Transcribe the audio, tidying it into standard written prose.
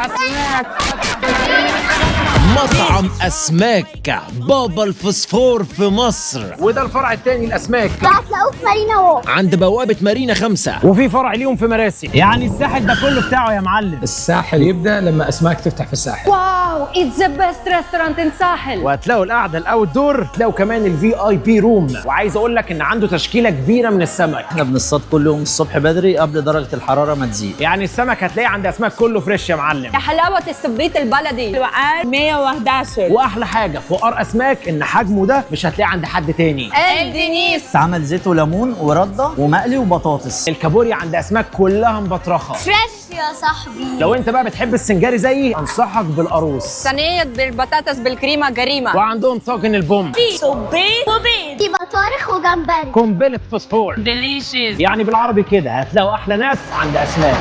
اسماك. مطعم اسماك بابا الفوسفور في مصر. وده الفرع الثاني الاسماك. ده هتلاقوه في مارينا ووك. عند بوابه مارينا 5. وفي فرع ليهم في مراسي. يعني الساحل ده كله بتاعه يا معلم. الساحل يبدا لما اسماك تفتح في الساحل. wow، it's the best restaurant in ساحل. وهتلاقوا القعدة ال outdoor، تلاقوا كمان ال VIP room. وعايز اقول لك ان عنده تشكيله كبيرة من السمك. احنا بنصطاد كل يوم الصبح بدري قبل درجه الحرارة ما تزيد. يعني السمك هتلاقيه عند اسماك كله fresh يا معلم. يا حلاوة السبيط البلدي. الوقار 111. واحلى حاجة في وقار اسماك ان حجمه ده مش هتلاقيه عند حد تاني. الدنيس. اتعمل زيت وليمون ورده ومقلي وبطاطس. الكابوريا عند اسماك كلها مبطرخه. fresh يا صاحبي. لو انت بقى بتحب السنجاري زيي، انصحك بالقاروص. صينية بالبطاطس بالكريمه جريمه. وعندهم طاجن البوم. سبيط وبيض. في بطارخ وجمبري. قنبلة فوسفور. delicious. يعني بالعربي كده هتلاقوا احلى ناس عند اسماك.